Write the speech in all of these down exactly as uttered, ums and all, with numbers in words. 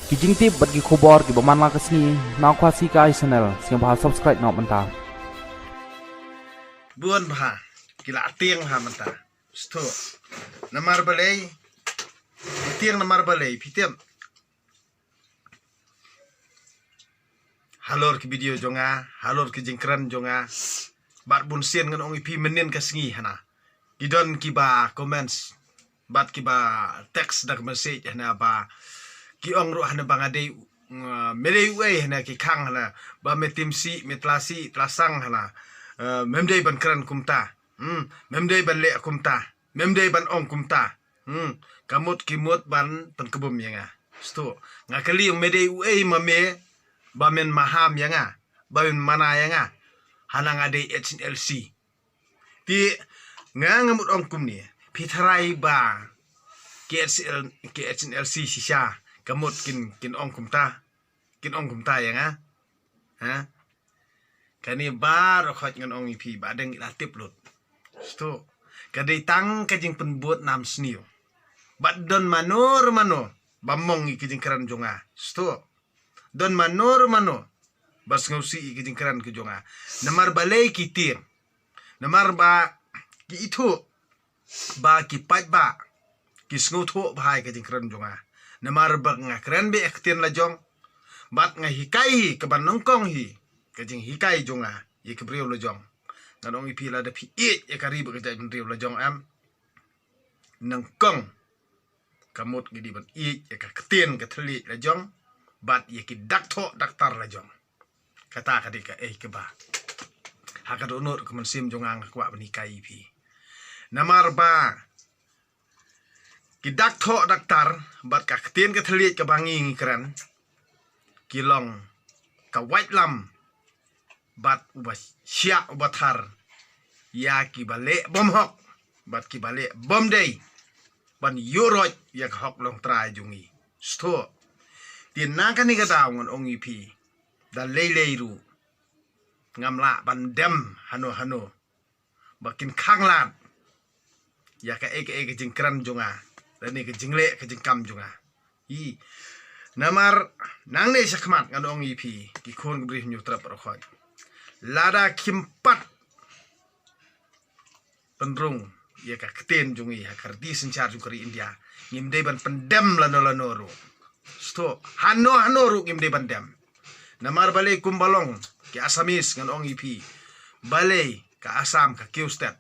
Ki jingtip bad ki khubor kiba man la ka sngi na Khasi Kai Channel, sngewbha subscribe noh mynta. Bun bha ki la tieng ha mynta. Stu. Namar balei? Tieng namar balei? Phi tip. Halor ki video jong nga, halor ki jingkren jong nga. Bad bun sien ngan ong ïa phi mynnin ka sngi hana. Ki don kiba comments bad kiba text da ka message hana ba ki ong ruh hana ba nga dei, mm, me dei uei hana ki khang hana ba me tim si, me tla si, tla sang hana. Eh, mem dei ban kren kumta. Hmm, mem dei ban leh kumta. Mem dei ban ong kumta. Hmm, ka mut ki mut ban pynkbum ïa nga. Stu. Nga kylli ong me dei uei ma me ba men maham ïa nga, ba men mana ïa nga. Hana nga dei H N L C. Ti nga nga mut ong kumne, phi tharai ba ki H L, ki H N L C shisha ka mut kin, kin ong kumta. Kin ong kumta ïa nga. Ha? Kane baroh khoit ngan ong ïa phi ba dang la tip lut. Stu. Ka dei tang ka jingpynbud nam sniew. Bad don mano re mano ba mong ïa ka jingkren jong nga. Stu. Don mano re mano ba sngewsih ïa ka jingkren ka jong nga. Namar balei ki tieng. Namar ba ki ithuh ba ki paidbah ki sngewthuh bha ïa ka jingkren jong nga. Namar ba nga kren beit ïa ka ktien la jong. Bad nga hikai hi kaba nyngkong hi ka jinghikai jong nga ïa ka briew la jong. Ngan ong ïa phi lada phi ïeit ïa ka ri bad ka jaitbynriew la jong em. Nyngkong ka mut ngi dei ban ïeit ïa ka ktien ka thylliej la jong bad ïa ki dak thoh daktar la jong. Kata ka dei kaei kaba ha ka dohnud ka mynsiem jong nga nga kwah ban hikai ïa phi. Namar ba ki dak thoh daktar bad ka ktien ka thylliej kaba ngi ngi kren ki long ka waitlam bad uba shiah uba thar ïa kiba leh bym hok bad kiba leh bym dei ban ïuh roit ïa ka hok longtrai jong ngi. Stu. Te na kane ka daw ngan ong ïa phi da lei lei ruh ngam lah ban dem hano hano ba kin khanglad ïa kaei kaei ka jingkren jong nga lane ka jingleh ka jingkam jong nga. Hi. Namar nangne shakhmat ngan ong ïa phi ki khun ka Bri Hynñiewtrep baroh khoit, lada kim pat pynrung ïa ka ktien jong ngi ha ka riti synshar jong ka ri India, ngim dei ban pyndem lano lano ruh. Stu. Hano hano ruh ngim dei ban dem. Namar balei kumba long ki Assamese ngan ong ïa phi, balei ka Assam ka kiew stet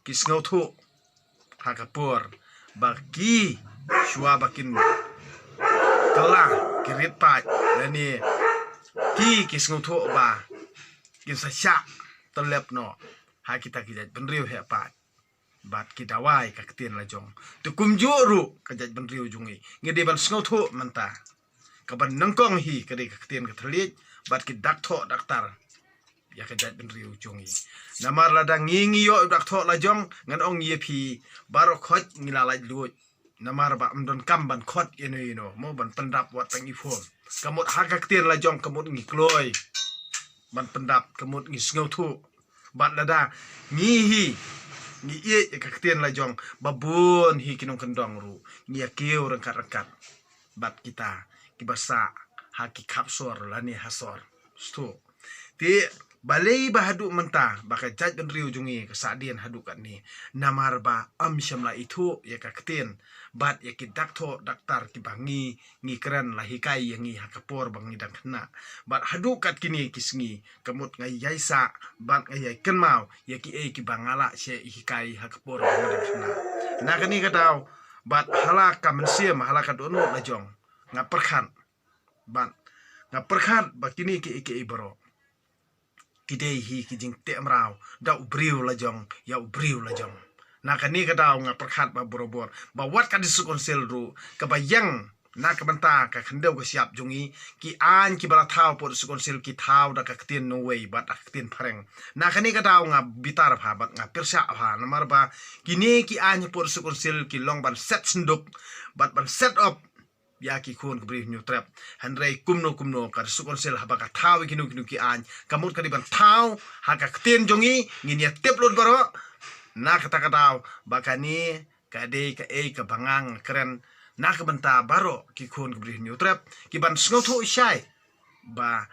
ki sngewthuh ha ka por ba ki shuwa ba kin kylla ki rit paid lane ki ki sngewthuh ba kin sa shah tyllep noh ha kita ki jaitbynriew heh paid bad ki dawa ïa ka ktien la jong. Te kumjuh ruh ka jaitbynriew jong ngi ngi dei ban sngewthuh mynta. Kaba nyngkong hi ka dei ka ktien ka thylliej bad ki dak thoh daktar ïa ka jaitbynriew jong ngi. Namar lada ngi ngi ïoh dak thoh la jong ngan ong ïa phi baroh khoit ngi la laitluid. Namar ba ym donkam ban khot ïano ïano mo ban pyndap wat tang i phone. Ka mut ha ka ktien la jong ka mut ngi kloi ban pyndap, ka mut ngi sngewthuh. Bad lada ngi hi ngi ïeit ïa ka ktien la jong ba bun hi ki nongkyndong ruh ngi ïa kiew ryngkat ryngkat bad kita kiba sah ha ki khap sor lane ha sor. Stu. Te balei ba haduh mynta ba ka jaitbynriew jong ngi ka sahdien haduh katne? Namar ba ym shym la ithuh ïa ka ktien bad ïa ki dak thoh daktar kiba ngi ngi kren la hikai ïa ngi ha ka por ba ngi dang khynnah. Bad haduh kat kine ki sngi ka mut nga ïai sah bad nga ïai kynmaw ïa kiei kiba nga la shah hikai ha ka por ba nga dang khynnah. Na kane ka daw bad ha la ka mynsiem ha la ka dohnud la jong nga pyrkhat bad nga pyrkhat ba kine kiei kiei baroh ki dei hi ki jingteh mraw da u briew la jong ïa u briew la jong. Na kane ka daw nga pyrkhat ba barabor ba wat ka District Council ruh kaba ïeng na ka bynta ka khyndew ka shyiap jong ngi, ki aiñ kiba la thaw hapoh District Council ki thaw da ka ktien Nongwei bad da ka ktien phareng. Na kane ka daw nga bitar bha bad nga pyrshah bha namar ba kine ki aiñ hapoh District Council ki long ban set synduk bad ban set up ïa ki khun ka Bri Hynñiewtrep. Hynrei kumno kumno ka District Council haba ka thaw ïa kino kino ki aiñ ka mut ka dei ban thaw ha ka ktien jong ngi, ngin ïa tip lut baroh. Na kata ka daw ba kane ka dei kaei kaba nga nga kren Na ka bynta baroh ki khun ka Bri Hynñiewtrep ki ban sngewthuh shai ba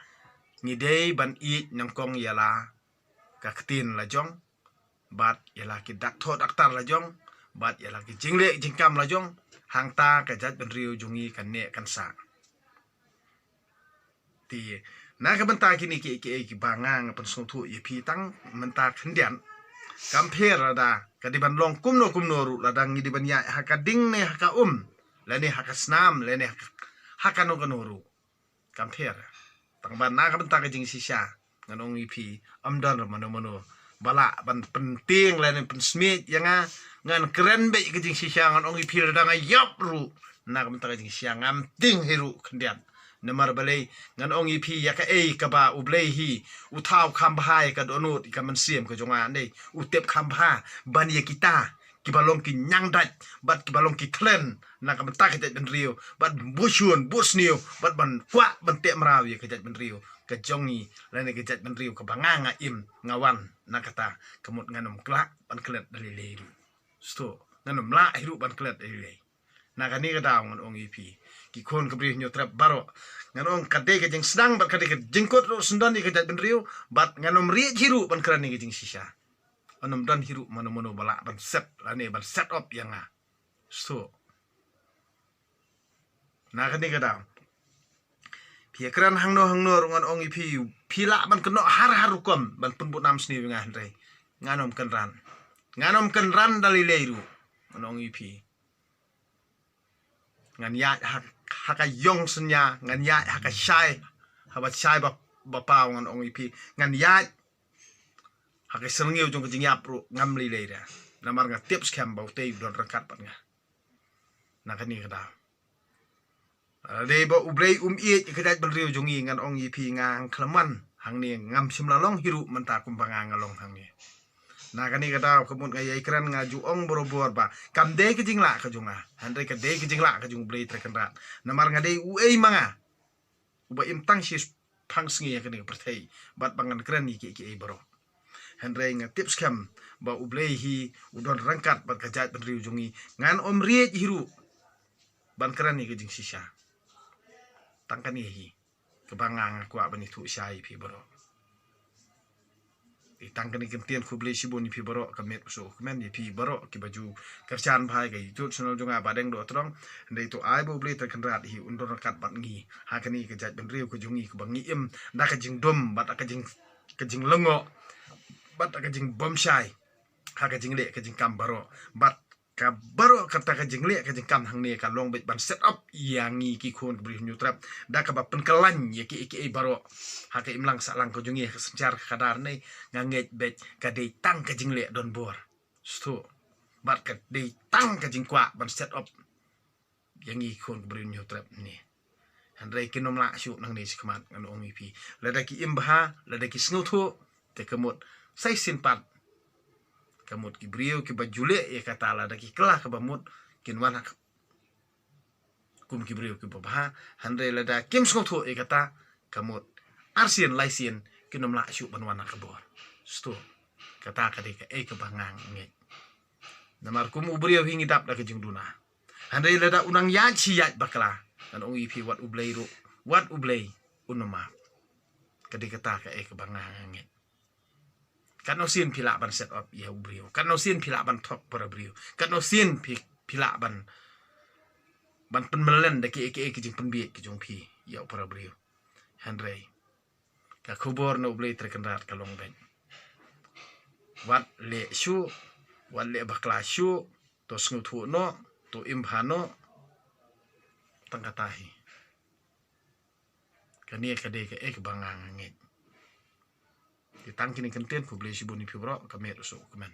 ngi dei ban ïeit nyngkong ïa la ka ktien la jong, bad ïa la ki dak thoh daktar la jong, bad ïa la ki jingleh jingkam la jong, hangta ka jaitbynriew jong ngi kan neh kan sah. Te na ka bynta kine kiei kiei kiba nga nga pynsngewthuh ïa phi tang mynta khyndiat, kam pher lada ka dei ban long kumno kumno ruh, lada ngi dei ban ïaid ha ka ding ne ha ka um, lane ha ka snam, lane ha ka, ha kano kano ruh, kam pher. Tang ba na ka bynta ka jingshisha, ngan ong ïa phi, ym don mano mano ba lah ban pyntieng lane pynsmiej ïa nga. Ngan kren beit ka jingshisha, ngan ong ïa phi lada nga ïap ruh, na ka bynta ka jingshisha ngam tieng hi ruh khyndiat. Namar balei? Ngan ong ïa phi, ïa kaei kaba U Blei hi u thaw kham bha ïa ka dohnud ïa ka mynsiem ka jong nga, ne u tip kham bha ban ïa kita kiba long ki ñiangdait bad kiba long ki khlen na ka bynta ka jaitbynriew, bad buh shun buh sniew, bad ban kwah ban teh mraw ïa ka jaitbynriew ka jong ngi, lane ka jaitbynriew kaba nga nga im nga wan. Na kata ka mut ngan ym lah ban klet da lei lei ruh. Sngewthuh, ngan ym lah hi ruh ban klet da lei lei. Na kane ka daw ngan ong ïa phi, ki khun ka Bri Hynñiewtrep baroh, ngan ong ka dei ka jingsdang bad ka dei ka jingkut ruh syndon ïa ka jaitbynriew, bad ngan ym rieh hi ruh ban kren ïa ka jingshisha. Ngan ym don hi ruh mano mano ba lah ban set lane ban set up ïa nga. Sngewthuh. Na kane ka daw, phi ïa kren hangno hangno ruh, ngan ong ïa phi, phi lah ban kynnoh har har rukom ban pynbud nam sniew ïa nga, hynrei ngan ym kynran. Ngan ym kynran da lei lei ruh, ngan ong ïa phi. Ngan ïaid ha, ha ka ïong synñia, ngan ïaid ha ka shai, haba shai ba, ba paw, ngan ong ïa phi. Ngan ïaid ha ka syrngiew jong ka jingïap ruh ngam lei lei ruh. Namar nga tip skhem ba utei u don ryngkat bad nga na kane ka daw. Lada dei ba U Blei um ïeit ïa ka jaitbynriew jong ngi, ngan ong ïa phi, nga hangkhlem wan hangne, ngam shym la long hi ruh mynta kumba nga nga long hangne. Na kane ka daw ka mut nga ïai kren, nga ju ong barabor ba kam dei ka jinglah ka jong nga, hynrei ka dei ka jinglah ka jong U Blei Trai Kynrad. Namar nga dei uei ma nga uba im tang shiphang sngi ha kane ka pyrthei bad ba ngan kren ïa kiei kiei baroh. Hynrei nga tip skhem ba U Blei hi u don ryngkat bad ka jaitbynriew jong ngi. Ngan ym rieh hi ruh ban kren ïa ka jingshisha. Tang kane hi kaba nga nga kwah ban ïathuh shai ïa phi baroh. Te tang kane ka ktien khublei shibun ïa phi baroh, ka met u suk u kmen ïa phi baroh kiba ju kyrshan bha ïa ka YouTube channel jong nga Ba Deng Dohtdong. Hynrei to ai ba U Blei Trai Kynrad hi un don ryngkat bad ngi ha kane ka jaitbynriew ka jong ngi kaba ngi im da ka jingdum bad da ka jing, ka jinglyngngoh bad da ka jingbymshai ha ka jingleh ka jingkam baroh. Bad ka baroh kata ka jingleh ka jingkam hangne ka long beit ban set up ïa ngi ki khun ka Bri Hynñiewtrep da kaba pynkylla ïa kiei kiei baroh ha ka imlang sahlang ka jong ngi, ha ka synshar ka khadar ne. Nga ngeit beit ka dei tang ka jingleh donbor, sngewthuh, bad ka dei tang ka jingkwah ban set up ïa ngi ki khun ka Bri Hynñiewtrep ne. Hynrei kin ym lah shuh nangne shakhmat, ngan ong ïa phi. Lada ki im bha, lada ki sngewthuh, te ka mut sa shisien pat ka mut ki briew kiba ju leh ïa kata, lada ki kylla kaba mut, kin wan ha kum ki briew kiba bha. Hynrei lada kim sngewthuh ïa kata, ka mut arsien laisien kin ym lah shuh ban wan ha ka bor. Sngewthuh, kata ka dei kaei kaba nga nga ngeit. Namar kum u briew hi ngi dap da ka jingduna. Hynrei lada u nang ïaid shi ïaid bakla, ngan ong ïa phi, wat U Blei ruh, wat U Blei un ym map. Ka dei kata kaei kaba nga nga ngeit. Katno sien phi lah ban set up ïa u briew, katno sien phi lah ban thok para briew, katno sien phi, phi lah ban, ban pynmlien da kiei kiei ki jingpynbieit ki jong phi ïa u para briew. Hynrei ka khubor na U Blei Trai Kynrad ka long beit, wat leh shuh, wat leh bakla shuh, to sngewthuh noh, to im bha noh. Tang kata hi. Kane ka dei kaei kaba nga nga ngeit. Te tang kine ki ktien, khublei shibun ïa phi baroh, ka met u suk u kmen.